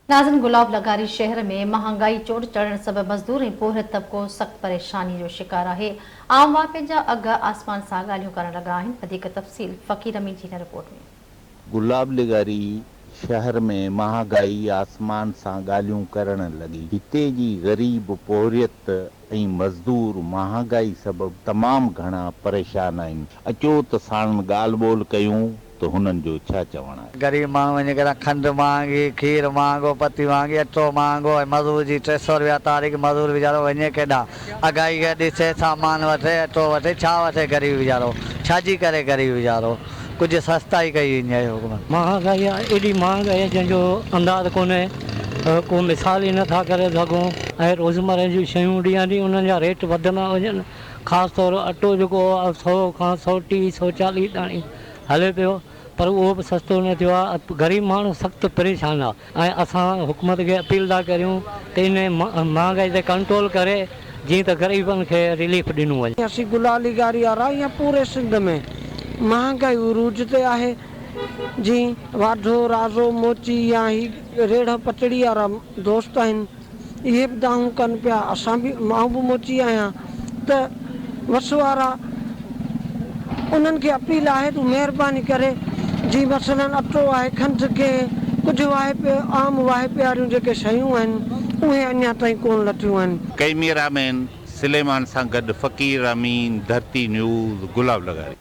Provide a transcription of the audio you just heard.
ناظرين گلاب لغاري شهر ۾ مهانگائي چوٽ چڙهڻ سبب مزدور ۽ پورهيت طبقو سخت پريشاني جو شڪار آهي، عام واهپي جا اگهه آسمان سان ڳالهيون ڪرڻ لڳا آهن، وڌيڪ تفصيل فقير امين جي هن رپورٽ ۾. گلاب لغاري شهر ۾ مهانگائي آسمان سان ڳالهيون ڪرڻ لڳي، هتي جي غريب پورهيت ۽ مزدور مهانگائي سبب تمام گهڻا پريشان آهن، اچو ته ساڻن ڳالهه ٻولهه ڪيون. ته هنن جو ڇا چوڻ آهي. غريب ماڻهو وڃي ڪران کنڊ مهانگي، کير مهانگو، پتي مهانگي، اٽو مهانگو ۽ مزور جي 300 روپيا تاريخ مزور ويچارو وڃي ڪيڏانهن اگهائي کي ڏسي سامان وٺي اٽو وٺي ڇا وٺي غريب ويچارو ڇا جي ڪري غريب ويچارو ڪجهه سستائي ڪئي وڃي حڪومت. مهانگائي آ ايڏي مهانگائي آ جنهن جو انداز ڪونهي ڪو مثال ئي نٿا ڪري سگهون ۽ روزمره جون شيون ڏينهان ڏينهن انهن جا ريٽ وڌندا وڃن خاص طور اٽو جيڪو آ سو کان 130 140 تاڻي هلي پيو پر اهو به سستو نه ٿيو آهي غريب ماڻهو سخت پريشان آهي ۽ اسان حڪومت کي اپيل ٿا ڪريون ته ان مهانگائي تي ڪنٽرول ڪري جيئن ته غريبن کي رليف ڏنو وڃي. اسين گلالي گاري وارا يا پوري سنڌ ۾ مهانگائي عروج تي آهي جي واڍو، رازو، موچي يا هي ريڙهه پٽڙي وارا دوست آهن اهي به دانهون ڪن پيا، اسان به، آئون به موچي آهيان ته وس وارا انهن کي اپيل آهي ته مهرباني ڪري جي مثلاً اٽو آهي، کنڊ، گيهه، ڪجهه واهپي عام واهپي واريون جيڪي شيون آهن اهي اڃا تائين ڪونه لٿيون آهن. ڪئميرا مين سليمان سان گڏ فقير امين، ڌرتي نيوز، گلاب لغاري.